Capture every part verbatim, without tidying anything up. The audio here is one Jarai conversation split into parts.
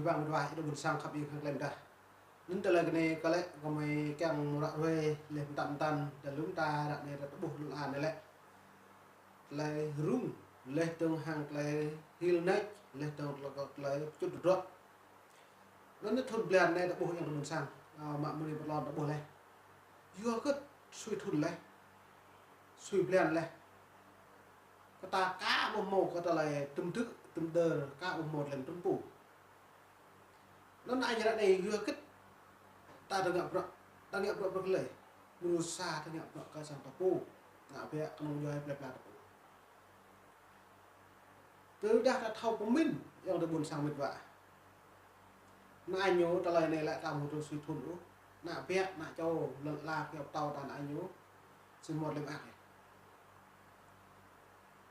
Wang mĭt wa, ih dŏ ƀôn sang khăp ih hăng klei mdah. Anŭn tơlơi kơ anai kơ lĕ gơmơi kiăng ră ruai leh mơtam mơtam, tơlơi lŭm ta ră anai ta tơƀuh lŏn an anai lĕ tơlơi rŭng, leh dơ̆ng hăng tơlơi hil nač, leh dơ̆ng tơlơi pơčŭt tơdruă. Anŭn thŭn blan anai tơƀuh ayŏng adơi ƀôn sang, a, mă mơni pơlon tơƀuh leh. Yua hơget sui thŭn leh, sui blan leh. Kơ ta aka ƀu hmâo kơ tơlơi tơm tư̆, tơm đơr, aka ƀu hmâo tơlơi tŭn pô. Anŭn ai ră anai yua hơget ta dŏ ngă bruă, ta ngă bruă bruă kơ lĕ. Mơnuih sa ta ngă bruă kơ sang ta pô. Ană bă kơnơ̆ng yua plơi pla ta pô. Tơdah ta thâo pơmĭn, ayŏng adơi ƀôn sang mĭt wa. Anai ñu tơlơi anai lĕ ta ƀu thâo sui thŭn ôh. Ană bă, ană čô, lŏn ala, kơyâo pơtâo ta anai ñu. Sui mơ̆t lĕ mơak.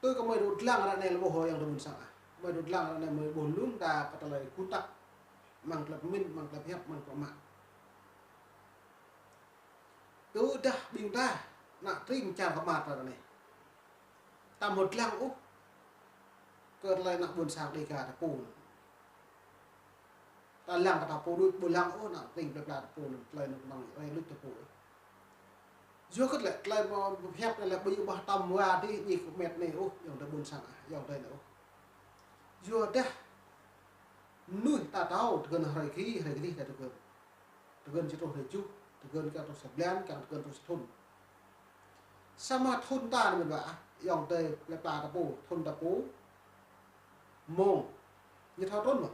Tui kơ gơmơi dŏ dlăng ră anai lĕ ƀuh ayŏng adơi ƀôn sang ah. Gơmơi dŏ dlăng ră anai gơmơi ƀuh lŭm ta kơ tơlơi kơtăk. Mơ̆ng tơlơi pơmĭn, mơ̆ng tơlơi pơhiăp, mơ̆ng tơlơi mă. Tơdah ƀing ta, ană tring čar kơ mă ta ră anai. Ta ƀu dlăng ôh. Kơ tơlơi ană ƀôn sang Dêga ta pô. Ta lăng kơ ta pô đôč, ƀu lăng ôh, ană tring plơi pla ta pô anŭn, tơlơi anŭn kơnơ̆ng rai luč ta pô. Yua hơget lĕ, tơlơi mơ̆ pơhiăp anai lĕ ƀu djơ̆ ƀah tơm wa dih, djik met anai ôh, ayŏng adơi ƀôn sang ah, ayŏng adơi anai ôh. Yua dah mơnuih ta thâo, tơgơ̆n hrơi kri, hrơi kri ta tơgơ̆n. Tơgơ̆n či truh hrơi juh, tơgơ̆n kiăng truh sa blan, kiăng tơgơ̆n truh sa thŭn. Samơ̆ thŭn ta anai mĭt wa ah, ayŏng adơi plơi pla ta pô, thŭn ta pô. Mơ̆ng ñu thâo trŭn mơ̆.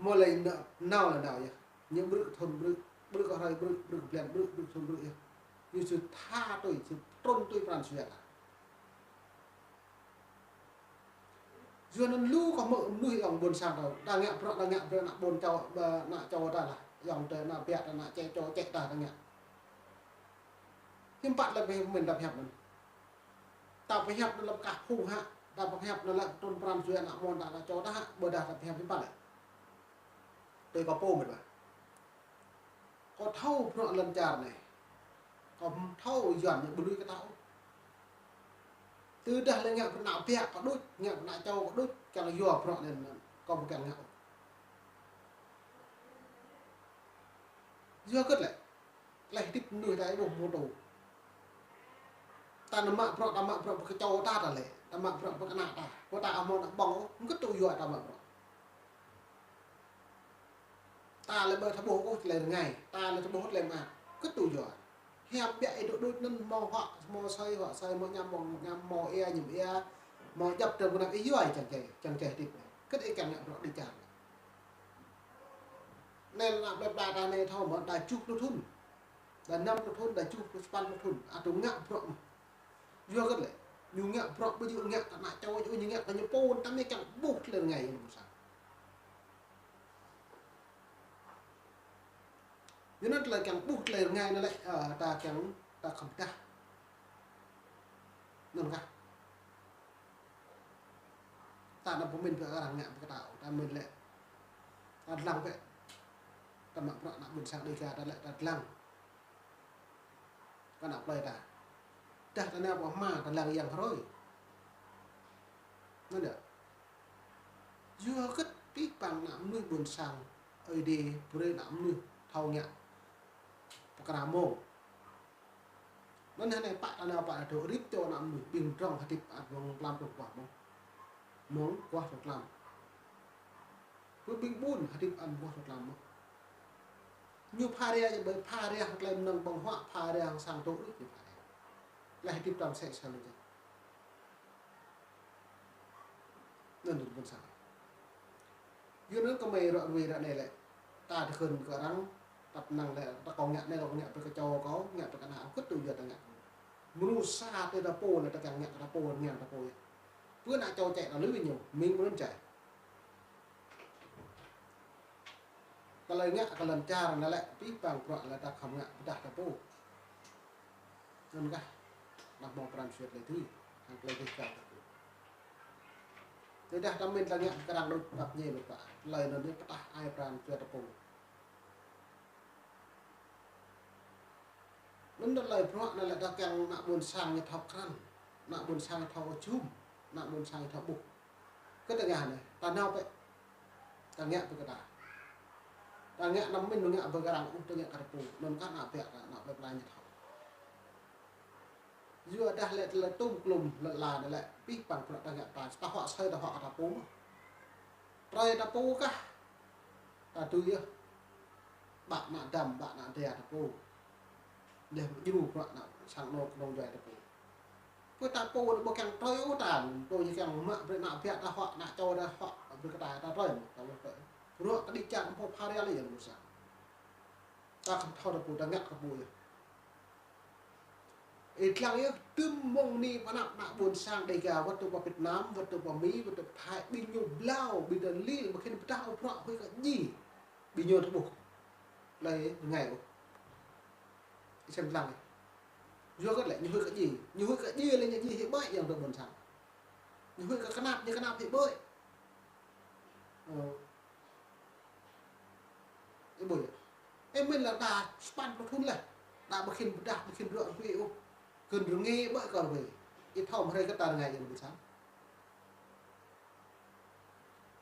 Mơ̆ lĕ nao, nao lĕ nao yơh. Ñu ƀrư̆ thŭn ƀrư̆, ƀrư̆ kơ hrơi ƀrư̆, ƀrư̆ kơ blan ƀrư̆, ƀrư̆ thŭn ƀrư̆ yơh. Ñu sĭt tha tui, sĭt trŭn tui pran jua ta. Yua anŭn lu kơ mơ̆ mơnuih ayŏng ƀôn sang ta, ta ngă bruă, ta ngă bruă ană ƀôn čô, ƀă ană čô ta lah. Ayŏng adơi ană bă ta, ană čĕ čô čĕ ta, ta ngă. Hiư̆m pă lĕ pơmĭn ta pơhiăp anŭn. Ta pơhiăp anŭn lăp kah phung hă, ta pơhiăp anŭn lăp trŭn pran jua ană ƀôn ta, ană čô ta hă, ƀôdah ta pơhiăp hiư̆m pă lĕ. Tui kơ pô mĭt wa. Kâo thâo bruă lŏn čar anai. Kâo thâo Yuan ñu ƀu lui kơ ta ôh. Tơdah lĕ ngă bruă ană bă kơ đôč, ngă bruă ană čô kơ đôč, kiăng yua bruă anai anŭn, kâo ƀu kiăng ngă ôh. Yua hơget lĕ. Tơlơi hơdip mơnuih ta ih ƀuh mơ̆ tŭ. Ta nao mă bruă, ta mă bruă pơ kơčô ta ta lĕ, ta mă bruă pơ kơnă ta. Pơ ta hmâo ană ƀơ̆ng ôh, hơget tŭ yua ta mă bruă. Ta lĕ ƀu thâo ƀuh ôh tơlơi rơngai, ta lĕ thâo ƀuh tơlơi mơak, hơget tŭ yua. Hiam biă ih dŏ đôč anŭn hmâo huă, hmâo asơi, huă asơi, hmâo añăm, hmâo añăm, hmâo ia, añăm ia, hmâo djŏp tơm kơnăp ih yua čang čai, čang čai hơdip. Hơget ih kiăng ngă bruă đĭ čar. Anai ană plơi pla ta anai thâo mơ̆, đa tơjuh pluh thŭn. Đa năm pluh thŭn, đa tơjuh pluh sapăn pluh thŭn. Ăt tŭ ngă bruă mơ̆n. Yua hơget lĕ. Ñu ngă bruă ƀu djơ̆ ngă kơ ană čô, ñu ngă kơ ñu pô, tơdah ñu kiăng ƀuh tơlơi rơngai ñu ƀu sa. Yua anŭn tơlơi kiăng ƀuh tơlơi rơngai anŭn lĕ, ơ, ta kiăng ta khŏm dah. Anŭn kah. Ta anăm pơmĭn pơ arăng ngă pơkơtao, ta mĭn lĕ. Ta dlăng pĕ. Ta mă bruă ană ƀôn sang Dêga ta lĕ ta dlăng. Kơ ană plơi ta. Dah ta nao pơ hma ta lăng yang hrơi. Anŭn yơh. Yua hơget pih păng ană mơnuih ƀôn sang Ơi Adai brơi ană mơnuih thâo ngă pơkra mông. Anŭn hơnai pă ta nao pă ta dŏ rĭm čô ană mơnuih ƀing drŏng hơdip ăt mơ̆ng tlam truh guah mơ̆n. Mơ̆ng guah truh tlam. Ƀing ƀun hơdip ăt mơ̆ng guah truh tlam mơ̆n. Ñu pha ria, ƀơi pha ria hăng tơlơi mơnơ̆ng ƀơ̆ng huă, pha ria hăng sang tŏ rĭm ñu pha ria. Tơlơi hơdip tlam sek sa lu jang. Anŭn tui ƀôn sang. Yua anŭn gơmơi ră ruai ră anai lĕ. Ta tơkơ̆n kơ arăng, tăp năng lĕ, ta kâo ngă anai, kâo ngă pơ kơčô kâo, ngă pơ kơnă, hơget tŭ yua ta ngă. Mơnuih sa tui ta pô, lĕ ta kiăng ngă kơ ta pô, ngă ta pô yơh. Pơ ană čô čĕ ta lui ñu, mĭn mơ̆n čĕ. Tơlơi ngă kơ lŏn čar anai lĕ, pih păng bruă lĕ ta khŏm ngă pơdah ta pô. Anŭn kah, anăm hmâo pran jua tơlơi tui, hăng tơlơi dêh čar ta pô. Tơdah ta mĭn ta ngă kơ arăng đôč pap ñe mĭt wa, tơlơi anŭn yơh pơtah ai pran jua ta pô. Anŭn tơlơi bruă anai lĕ ta kiăng ană ƀôn sang ñu thâo krăn, ană ƀôn sang ñu thâo jum, ană ƀôn sang ñu thâo ƀuh. Kơ tơngah anai, ta nao pĕ. ngă ƀơi kơ ta. Ta ngă anăm mĭn ngă ƀơi kơ arăng ôh, ta ngă kơ ta pô. Anŭn kah ană ƀiă, ană plơi pla ñu thâo. Yua dah lĕ tơlơi tum klum lĕ la anai lĕ, pih păng bruă ta ngă ta, ta huă asơi ta huă kơ ta pô mơh. Trơi ta pô kah, ta tui yơh. Ƀă ană dăm, ƀă ană dia ta pô. Leh djru bruă ană sang anôk kơnơ̆ng djuai ta pô. Pơ ta pô anai ƀu kiăng trơi ôh ta, pô ñu kiăng mă brơi ană ƀiă ta huă, ană čô ta huă, brơi kơ ta, ta trơi mơh, ta ƀu trơi. Bruă kơđi čar pô pha ria lĕ yơh mơ̆ sa. Ta khŏm thâo ta pô, ta ngă ta pô yơh. Ih lăng yơh, tơm mông anai pơ anăp ană ƀôn sang Dêga, wơ̆t tơ̆ pơ Việt Nam, wơ̆t tơ̆ pơ Mi, wơ̆t tơ̆ pơ Thái, ƀing ñu blao, ƀing ta lil, ƀu khĭn pơdah ôh bruă huĭ kơ djai. Ƀing ñu tơƀuh. Lơi rơngai ôh. Ih sem lăng yơh. Yua kơ lĕ, ñu huĭ kơ djai. Ñu huĭ kơ djai lĕ ñu djai hĭ ƀơi ayŏng adơi ƀôn sang. Ñu huĭ kơ kơnap, ñu kơnap hĭ ƀơi. Ơ. Ih ƀuh yơh. Ih mĭn lĕ đa sapăn pluh thŭn leh. Đa ƀu khĭn pơdah, ƀu khĭn rơ̆k huĭ ôh. Kơ̆n rơngai ƀơi kơ rơwơi. Ih thâo mơ̆ hrơi kơ ta rơngai ayŏng adơi ƀôn sang.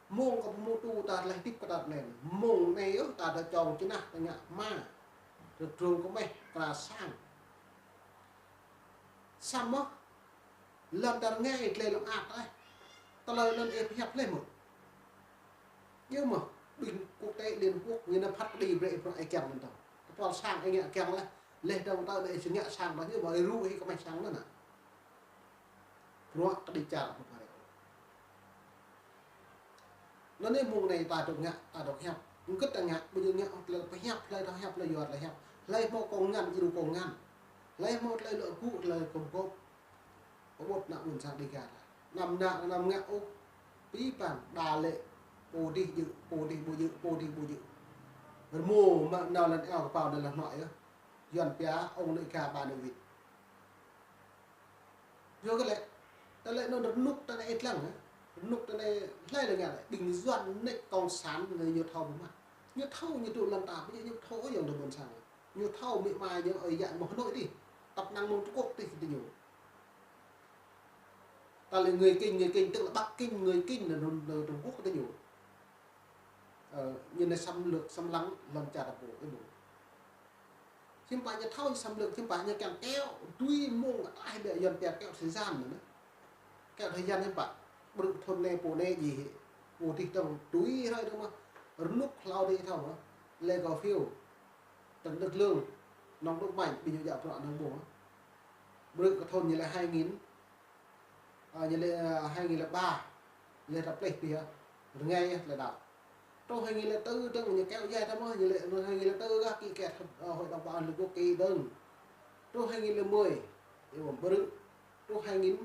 Mông kơ pơmŭ tu ta leh hơdip kơ ta anai. Mông anai yơh ta dŏ čong čơnah ta ngă hma. Ta drông kơmeh, kra sang. Samơ̆ lŏn ta rơngai tơlơi lŏm ăt ơi. Tơlơi anŭn ih pơhiăp leh mơ̆. Yơh mơ̆, ƀing quốc tế Liên Quốc, ñu nao phat kơđi brơi ih pơrơ̆k ih kiăng mơ̆n tơ̆. Tơpul sang ih ngă kiăng leh, leh dơ̆ng tơ̆ anai ih či ngă sang ƀơi ñu, ƀơi rŭ ih kơmeh sang anŭn nă. Bruă kơđi čar pơpha rĕ. Anŭn yơh mông anai ta dŏ ngă, ta dŏ hiăp. Mơ̆ng kơ ta ngă, ƀu djơ̆ ngă, tơlơi pơhiăp, tơlơi ta hiăp, tơlơi yua, tơlơi hiăp. Tơlơi hmâo kông ngăn, djru kông ngăn. Tơlơi hmâo tơlơi lŏ gŭ, tơlơi kông gôp. Pơƀut ană ƀôn sang Dêga ta. Anăm ngă, anăm ngă ôh. Pih păng, đa lĕ. Pô dih djơ̆, pô dih ƀu djơ̆, pô dih ƀu djơ̆. Rơmô mă nao lăn ao kơpao anai lĕ hnŏk yơh. Yuan pia, ông nội gà bà nội vịt. Yua kơ lĕ, tơlơi anŭn rơnŭk ta anai ih lăng, ơ. Rơnŭk ta anai hlơi lĕ ngă lĕ, ƀing Yuan nač cộng sản anai ñu thâo ƀu mă. Ñu thâo ñu tŭ lăn ta, ƀu djơ̆ ñu thâo ôh ayŏng adơi ƀôn sang. Ñu thâo mĭ ma ñu ơi yă mơ̆ Hà Nội dih. Tăp năng mơ̆ng Trung Quốc dih kơ ñu. Ta lĕ người Kinh, người Kinh, tức là Bắc Kinh, người Kinh là, là Trung Quốc kơ ñu. Ơ, ñu anai xâm lược, xâm lăng lŏn čar ta pô, ih ƀuh. Hiư̆m pă ñu thâo ñu xâm lược, hiư̆m pă ñu kiăng kéo, tui mông ataih ƀiă Yuan pia kéo thời gian anŭn. Kéo thời gian hiư̆m pă, brư̆ thŭn anai pô anai djai hĭ, pô dih dơ̆ng tui hrơi dơ̆ng mơ̆, rơnŭk hlâo dih thâo mơ̆, Lê Khả Phiêu, Trần Đức Lương, Nông Đức Mạnh, ƀing ñu djă bruă anŭn ƀuh. Brư̆ kơ thŭn ñu lĕ hai nghìn, Ơ, ñu lĕ, ơ, hai nghìn lẻ ba, lĕ ta pleh pia, rơngai yơh tơlơi đaŏ. Truh hai nghìn lẻ tư dơ̆ng ñu kéo dài ta mơ̆, ñu lĕ hai nghìn lẻ tư gah ký kết, ơ, Hội đồng Bảo an Liên Hợp Quốc ký dơ̆ng. Truh hai nghìn lẻ mười, ih ƀuh brư̆. Truh hai nghìn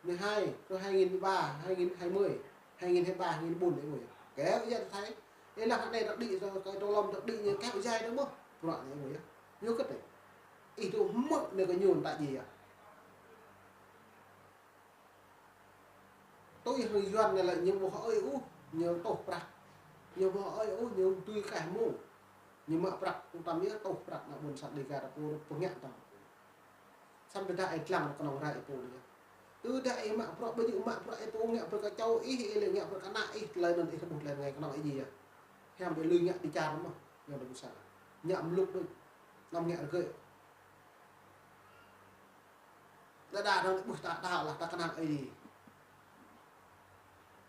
mười hai, truh hai nghìn mười ba, hai nghìn hai mươi, hai nghìn hai mươi ba, hai nghìn bốn, ih ƀuh yơh. Kéo dài ta thâo. Ih lăng anai ta đĭ, kơ trong lòng ta đĭ ñu kéo dài ta mơ̆. Bruă anai ih ƀuh yơh. Yua kơ anai. Ih tŭ hmư̆ anai kơ ñu ta djai yơh. Tui hăng Yuan anai lĕ ñu ƀu hơơi ôh, ñu tuh prăk. Ñu ƀu hơơi ôh, ñu tui kah mông. Ñu mă prăk, tŭ tam yơh tuh prăk ană ƀôn sang Dêga ta pô pơngă tam. Samơ̆ tơdah ih lăng kơnơ̆ng rai ih pô anai yơh. Tơdah ih mă bruă ƀu djơ̆ mă bruă ih pô ngă bruă kơ čô ih, ih lĕ ngă bruă kơ ană ih, tơlơi anŭn ih rơbuh tơlơi rơngai kơnơ̆ng ih djai yơh. Hiam ƀu lui ngă ti čar mơ̆, ngă ƀu sa. Ngă mluk đôč, anăm ngă rơgơi. Đa đa anŭn ƀuh ta đaŏ lah ta kơnang Ơi Adai.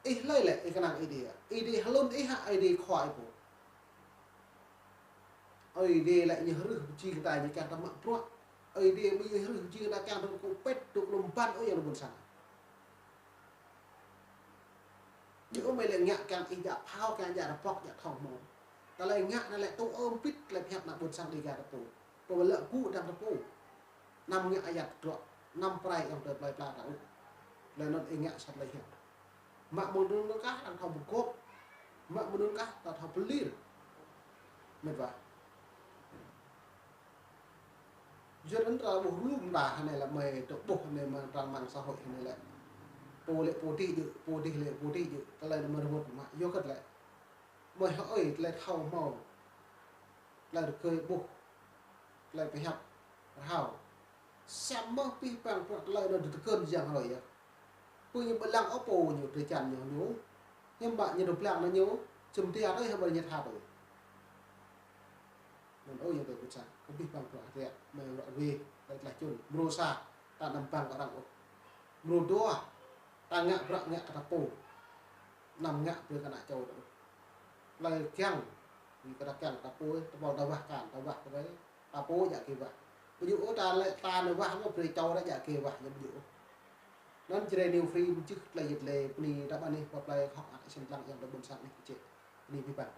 Ih hlơi lĕ ih kơnang Ơi Adai. Ơi Adai hlŭn ih hă, Ơi Adai khua ih pô. Ơi Adai lĕ ñu hrih pơjing ta ñu kiăng ta mă bruă. Ơi Adai ƀu ñu hrih pơjing ta kiăng ta kơpĕt dŏ lŏm ban ôh ayŏng adơi ƀôn sang. Ñu ƀu mơ̆ lĕ ngă kiăng ih djă phao, kiăng djă rơbŏk, djă thŏng hmâo. Tơlơi ngă anai lĕ tŭ ơm pĭt tơlơi pơhiăp ană ƀôn sang Dêga ta pô. Tơlơi lăi gŭ dăng ta pô. Anăm ngă ayăt tơdruă, anăm pơrai ayŏng adơi plơi pla ta ôh. Tơlơi anŭn ih ngă sa tơlơi hiam. Mă mơ̆ng anŭn kah ta thâo pơgop. Mă mơ̆ng anŭn kah ta thâo pơlir. Mĕt wa. Yua anŭn ta ƀuh lu mơta hơnai lĕ mơi tơƀuh hơnai mơ̆ng trang mạng xã hội hơnai lĕ. Pô lĕ pô dih djơ̆, pô dih lĕ pô dih djơ̆. Tơlơi anŭn mơi rơmut mă. Yua kơ lĕ. Mơi hơơi tơlơi thâo hmâo. Tơlơi rơgơi ƀuh. Tơlơi pơhiăp rơhao. Samơ̆ pih păng bruă tơlơi anŭn tơkơn yang hrơi yơh. Pô ñu ƀu lăng ôh pô ñu, drơi jăn ñu ñu. Hiư̆m pă ñu dŏ blang nao ñu, jum tia tui, hiư̆m pă ñu tha tui. Anŭn ơ yơ̆ng tơ ƀuôn sang, kơ abih bang bruă hơdră, mơ̆ng bruă wê, tơlơi tlaih čun, mrô sa, ta anăm bang kơ arăng ôh. Mrô dua, ta ngă bruă ngă kơ ta pô. Anăm ngă brơi kơ ană čô ta ôh. Tơlơi kiăng, kơ ta kiăng ta pô, ta pô ta wah kan, ta wah kơ ta pô djă kơ wah. Ƀu djơ̆ ôh ta lĕ ta nao wah mơ̆ brơi čô ta djă kơ wah, ñu ƀu djơ̆ ôh. Anŭn Jrai New Free mơ̆ng čư̆ tơlơi yit lĕ bơni ta ƀăn anih, pơplai hŏk ăt asin lăng yơ̆ng tơ ƀuôn sang anih kơčĕ. Bơni abih bang.